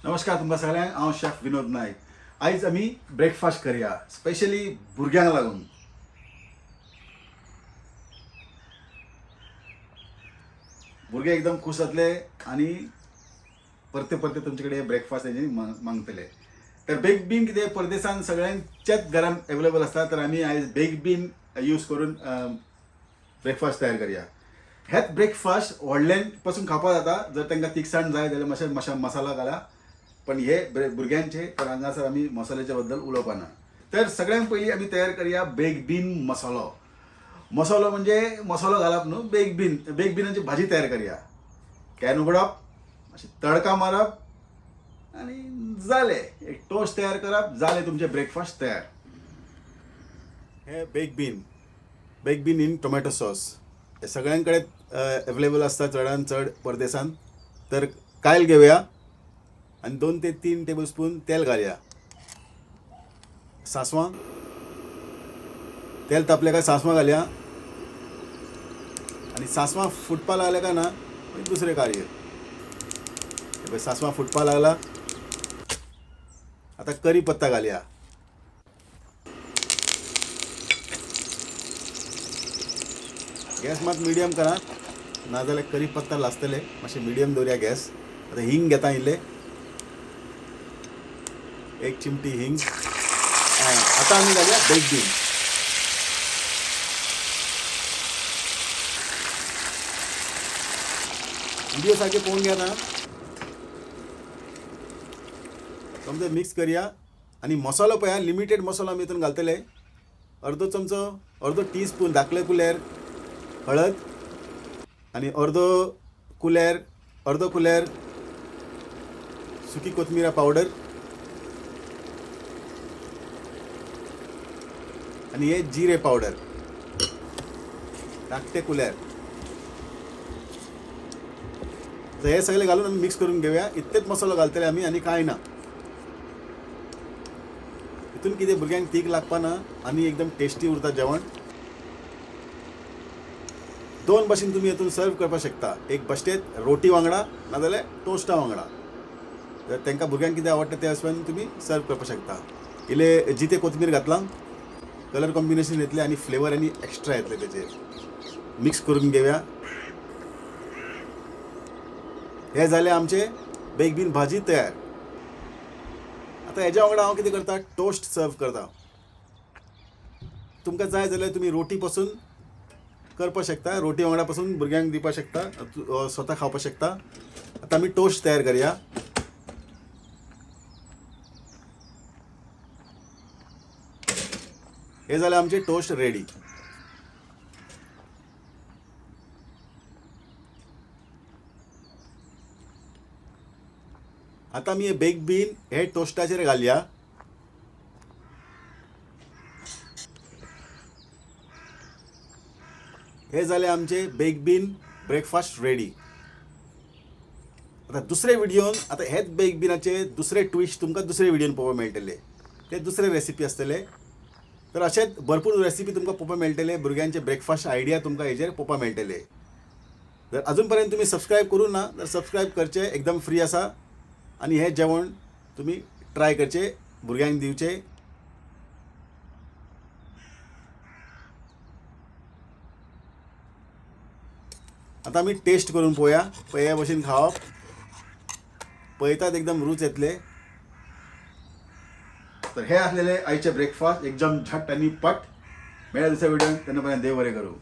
नमस्कार तुमकां सगळ्यांक. हांव शेफ विनोद नायक. आयज आमी ब्रेकफास्ट करया, स्पेशली भुरग्यांक लागून. भुरगे एकदम खूश जातले आनी परते परते तुमचे कडेन ब्रेकफास्ट तेंच्यांनी मागतले. तर बेक बीन कितें परदेसान सगळ्यांच्याच घरान अवेलेबल आसता, तर आमी आयज बेक बीन यूज करून ब्रेकफास्ट तयार करया. हेच ब्रेकफास्ट व्हडल्यान पासून खावपाक जाता. जर तांकां तिखसाण जाय जाल्यार मातशें मातशें मसाला घाला, पण हे भुरग्यांचे तर हांगासर आमी मसाल्याच्या बद्दल उलोवपा ना. तर सगळ्यांत पयलीं आमी तयार करया बेक बीन मसालो. मसालो म्हणजे मसालो घालप न्हू, बेक बीन, बेक बिनाची भाजी तयार करया. Can उगडप, मातशें तडका मारप आनी जालें. एक टोस्ट तयार करप, जालें तुमचें ब्रेकफास्ट तयार. हे bake bean, bake bean in tomato sauce हे सगळ्यां कडेन अवेलेबल आसता चडान चड परदेसान. तर कायल घेवया आनी 2 ते 3 टेबल स्पून तेल घालया. सांसवां, तेल तापलें काय सांसवां घालया आनी सांसवां फुटपा लागले काय ना मागीर दुसरें कार्य. हे पळय सांसवां फुटपा लागला. आतां करी पत्ता घालया. गॅस मात मिडियम करा, नाजाल्यार करी पत्ता लासतले. मातशें मिडियम दवरया गॅस. आतां हिंग घेता इल्लें, 1 चिमटी हिंग. आतां आमी घालया बेक बीन. व्हिडिओ सारके पळोवन घेया ना. समजा मिक्स करया आनी मसालो पळया, लिमिटेड मसालो आमी हितून घालतले. अर्दो चमचो, अर्दो टी स्पून धाकले कुलेर हळद आनी अर्दो कुलेर सुकी कोथमिरा पावडर आनी हे जिरे पावडर धाकटे कुलेर. तर हे सगळे घालून आमी मिक्स करून घेवया. इतलेच मसालो घालतले आमी आनी कांय ना. हितून कितें भुरग्यांक तीख लागपा ना आनी एकदम टेस्टी उरता जेवण. 2 भाशेन तुमी हितून सर्व करपाक शकता. एक बश्टेत रोटी वांगडा, नाजाल्यार टोस्टा वांगडा. तर तांकां भुरग्यांक कितें आवडटा त्या हिशोबान तुमी सर्व करपाक शकता. इल्लें जिते कोथमीर घातलां, कलर कॉम्बिनेशन येतलें आनी फ्लेवर आनी एक्स्ट्रा येतलें तेचेर. मिक्स करून घेवया. हे जालें आमचें बेक बीन भाजी तयार. आतां हेज्या वांगडा हांव कितें करता, टोस्ट सर्व करता. तुमकां जाय जाल्यार तुमी रोटी पासून करपाक शकता, रोटी वांगडा पासून भुरग्यांक दिवपाक शकता, स्वता खावपाक शकता. आतां आमी टोस्ट तयार करया. हे जालें आमचें टोस्ट रेडी. आतां आमी हे बेक बीन हे टोस्टाचेर घालया. हे जाले आमचे बेक बीन ब्रेकफास्ट रेडी. आतां दुसरे व्हिडियोन, आतां हेच बेक बिनाचे दुसरे ट्विस्ट तुमकां दुसरे व्हिडियोन पळोवपाक मेळटले. ते दुसरे रेसिपी आसतले. तर अशेंच भरपूर रेसिपी तुमकां पळोवपाक मेळटले. भुरग्यांचे ब्रेकफास्ट आयडिया तुमकां हेजेर पळोवपाक मेळटले. जर अजून पर्यंत तुमी सबस्क्रायब करूं ना तर सबस्क्रायब करचें, एकदम फ्री आसा. आनी हें जेवण तुमी ट्राय करचें, भुरग्यांक दिवचें. आतां आमी टेस्ट करून पळोवया. पळय भशेन खावप, पळयतात एकदम रूच येतले. तर हे आसलेले आयचे ब्रेकफास्ट एकदम झट आनी पट. मेळ्या दुसऱ्या व्हिडियोन, तेन्ना पर्यंत देव बरें करूं.